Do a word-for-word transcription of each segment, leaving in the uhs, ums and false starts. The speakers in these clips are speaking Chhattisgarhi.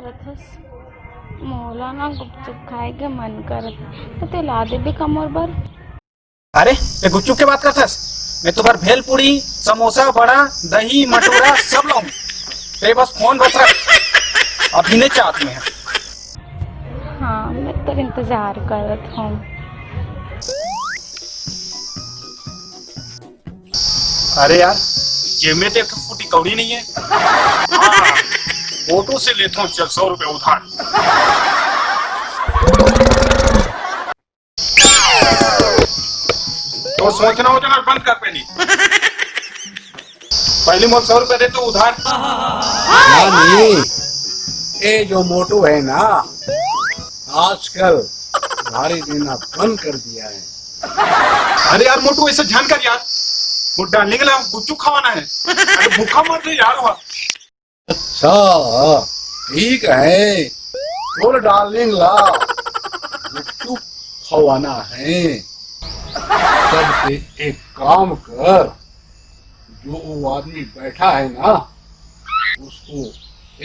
करथस? मोला ना गुपचुप खाए के मन करत हे, त ते ला देबे का मोर बर? अरे, ते गुपचुप के बात करथस? मैं तो बर भेलपूरी, समोसा, बड़ा, दही, मटूरा सब लाऊं। ते बस फोन बस रख, अभी नहीं चाहत मैं। हाँ, मैं तो इंतजार करत हूँ। अरे यार, जेब में तो एक ठो फूटी कौड़ी नहीं है। हाँ, मोटू से लेता हूँ चल सौ रुपया उधार। तो सोचना वोचना बंद कर पहली। पहली मोर सौ रुपया दे तो उधार। नानी, ये जो मोटू है ना, आजकल उधारी देना बंद कर दिया है। अरे यार मोटू, ऐसे झन कर यार, वो डार्लिंग ला गुपचुप खवाना है। अरे भूखा मर जाए यार वह। अच्छा, ठीक है, बोल डार्लिंग ला गुपचुप खवाना है। तब ते एक काम कर, जो वो आदमी बैठा है ना, उसको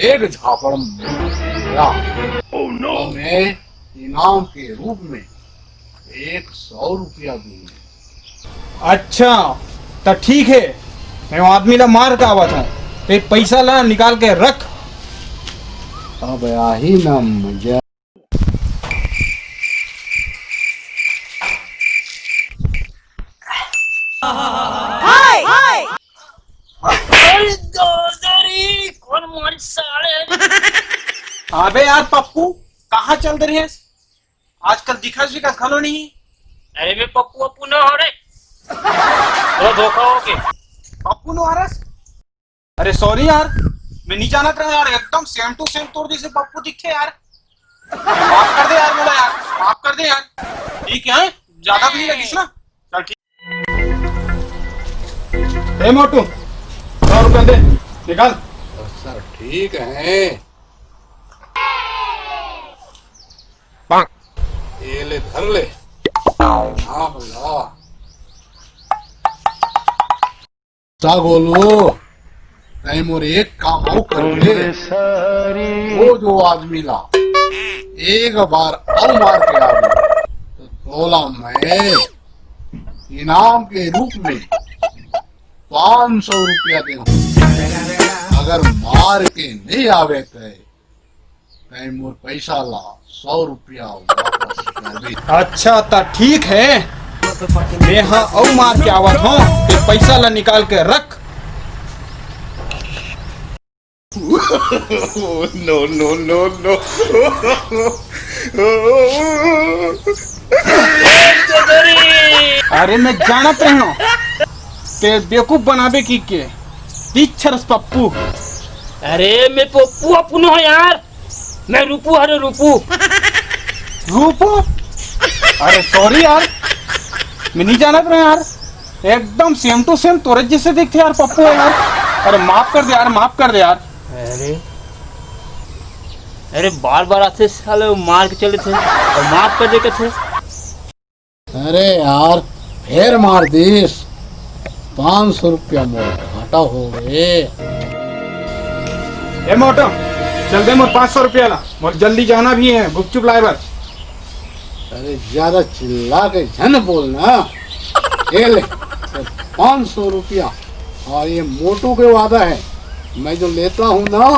एक झापड़ मारा। Oh no! तो मैं इनाम के रूप में एक सौ रुपया दूंगा। अच्छा, त ठीक है, मैं वो आदमी ला मार के आवत हूँ, ते पैसा ला निकाल के रख। अब आही ना मजा। अरे दादा रे, कौन मारी साले? अबे यार पप्पू, कहाँ चल दे रहे हैं? आजकल दिखस विखस घलो नहीं। अरे मैं पप्पू पप्पू ना हो रे, तो धोखा हो के। पप्पू नो हरस? अरे सॉरी यार, मैं नहीं जानत रहा यार, एकदम सेम टू सेम तोर जैसे पप्पू दिखे यार। माफ कर दे यार, बोला यार, माफ कर दे यार। ठीक है, ज्यादा भी नहीं लगिस ना। चल ठीक। ए मोटू, सौ रुपया दे, निकाल। सर ठीक है। ये ले, धर ले। हाँ भैया। सा गोलू, तैं मोर एक काम अउ कर दे। वो जो आदमी ला एक बार अउ मार के आवे, तो तोला मैं इनाम के रूप में पाँच सौ रुपया देहूँ। अगर मार के नहीं आवे तो तैं मोर पैसा ला सौ रुपया वापस कर दे। अच्छा, त ठीक है, मैं हा अउ मार के आवत हूँ, ते पैसा ला निकाल के रख। No, no, no, no। अरे, मैं जानत रहे हूँ, ते बेवकूफ बनाबे की के। पिक्चर्स पप्पू। अरे, मैं पप्पू अपनो है यार। मैं रूपू, अरे रूपू। रूपू? अरे सॉरी यार, मैं नहीं जानत रहे यार, एकदम सेम टू सेम तोरे जैसे दिखते यार पप्पू है यार। अरे माफ कर दे यार, माफ कर दे यार। अरे, अरे बार बार आते साले मार के चले थे और माफ कर दे के थे। अरे यार, फेर मार दीस। पाँच सौ रुपया मोर घाटा हो गए। ए मोटो, चल दे मोर पाँच सौ रुपया ला, मोर जल्दी जाना भी है गुपचुप लाए बर। अरे ज्यादा चिल्ला के झन बोलना। ये ले, पाँच सौ रुपया। हाँ, ये मोटू के वादा है, मैं जो लेता हूँ ना,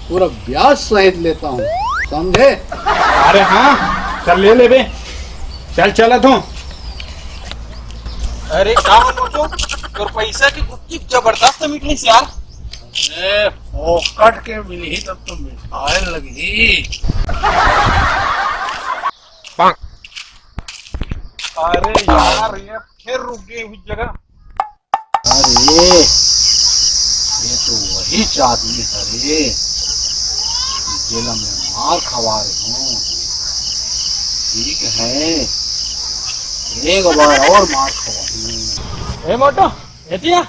पूरा ब्याज सहित लेता हूँ, समझे? अरे हाँ, चल ले ले बे, चल चलत हूँ। अरे का हो मोटू, तोर पैसा की गुपचुप जबरदस्त मिठाई से यार। अरे फोकट के मिलही तब तो मिठाई लगही। अरे यार, ये फिर रुक गए उस जगह। अरे, ये तो वही आदमी हरे, जेला मैं मार खवा रहे हूँ। ठीक है, एक बार और मार खवा दूँ। ए मोटो, एतिया।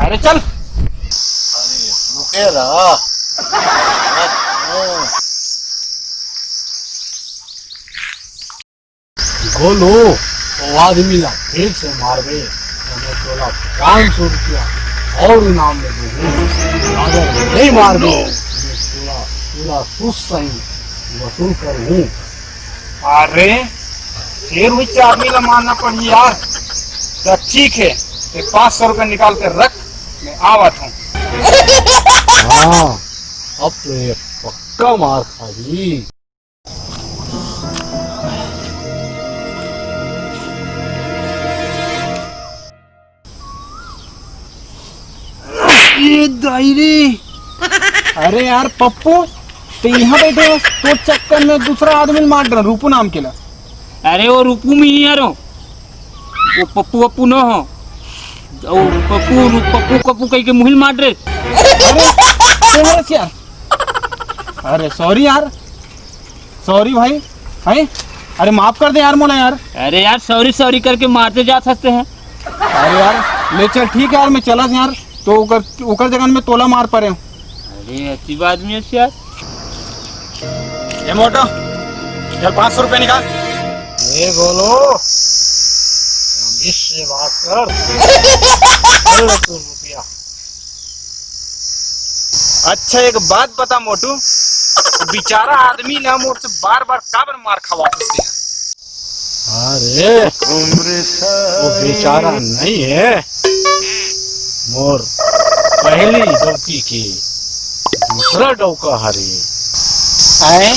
अरे चल। अरे, रुके रहा। गोलू, वो आदमी ला फिर से मारबे, तो मैं तोला पाँच सौ रुपया और इनाम में दूंगा। अगर नहीं मारबे, तो मैं तोला जासूस सही वसूल करहूँ। अरे, फिर भी आदमी ला मारना पड़ी यार। तो ठीक है, ये पाँच सौ रुपया निकाल के रख, मैं आवत हूँ। हाँ, अब तो ये पक्का मार खाही। ये दाई रे। अरे यार पप्पू, तो यहाँ बैठे हो, तो चक्कर में दूसरा आदमी मार रहा, रूपू नाम के ला। अरे वो रूपू में नहीं यार, वो पप्पू पप्पू न हो, वो पप्पू पप्पू पप्पू कह के मुहिल मार रहे। अरे, अरे यार, अरे सॉरी यार, सॉरी भाई, भाई, अरे माफ कर दे यार मोला यार। अरे यार, सॉरी सॉरी करके मारते जा सकते हैं। अरे यार, ले चल, ठीक है यार, मैं चला यार, तो ओकर ओकर जगह में तोला मार पड़े। अरे अजीब आदमी है यार। ये मोटो, चल पाँच सौ रुपए निकाल। ये बोलो, रमेश से बात कर। चल तू रुपया। अच्छा, एक बात बता मोटू, बेचारा आदमी ना मोर से बार बार काबर मार खवाथे? अरे, वो बेचारा नहीं है, मोर पहली डौकी की दूसरा डौका हरे। आए?